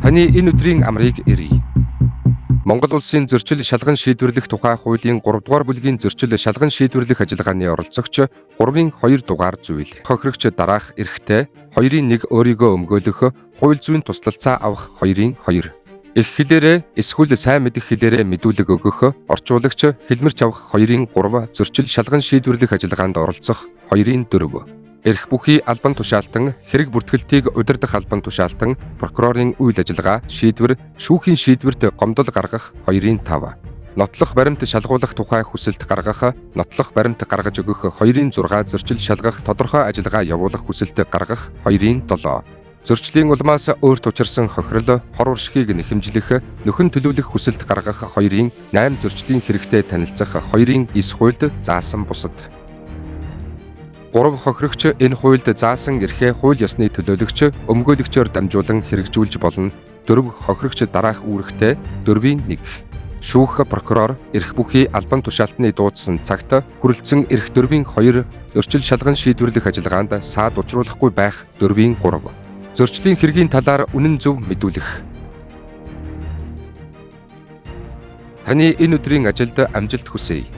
Таны энэ өдрийн амрыг эрье. Монгол улсын зөрчил шалган шийдвэрлэх тухай хуулийн 3 дугаар бүлгийн зөрчил шалган шийдвэрлэх ажиллагааны оролцогч 3-ын 2 дугаар зүйл. Хохирогч дараах эрхтэй 2-ын 1 өөрийгөө өмгөөлөх, хууль зүйн туслалцаа авах 2-ын 2. Эх хэлээрээ эсвэл сайн мэдэх хэлээрээ мэдүүлэг өгөх, орчуулагч хэлмэрч авах 2-ын 3, зөрчил шалган шийдвэрлэх ажиллагаанд оролцох 2-ын 4. Эрх бүхий албан тушаалтан, хэрэг бүртгэлтийг удирдах албан тушаалтан, прокурорын үйл ажиллагаа, шийдвэр, шүүхийн шийдвэрт гомдол гаргах 2-ын 5. Нотлох баримт шалгуулах тухай хүсэлт гаргах, нотлох баримт гаргаж өгөх 2-ын 6, зөрчил шалгах тодорхой ажиллагаа явуулах хүсэлт гаргах 2-ын 7. Зөрчлийн улмаас өөрт учирсан хохирол, хор уршигыг нэхэмжлэх, нөхөн төлөвлөх хүсэлт гаргах 2-ын 8, зөрчлийн хэрэгтэй танилцах 2-ын 9 хуульд заасан бусад. 3 хохирогч энэ хуульд заасан эрхээ хууль ёсны төлөөлөгч өмгөөлөгчөөр дамжуулан хэрэгжүүлж болно. 4 хохирогч дараах үүрэгтэй 4-ийн 1. Шүүх прокурор эрх бүхий албан тушаалтны дуудсан цагт хүрэлцэн эрх 4-ийн 2, зөрчил шалган шийдвэрлэх ажиллагаанд саад учруулахгүй байх 4-ийн 3. Зөрчлийн хэргийн талаар үнэн зөв мэдүүлэх. Таны энэ өдрийн ажилд амжилт хүсье.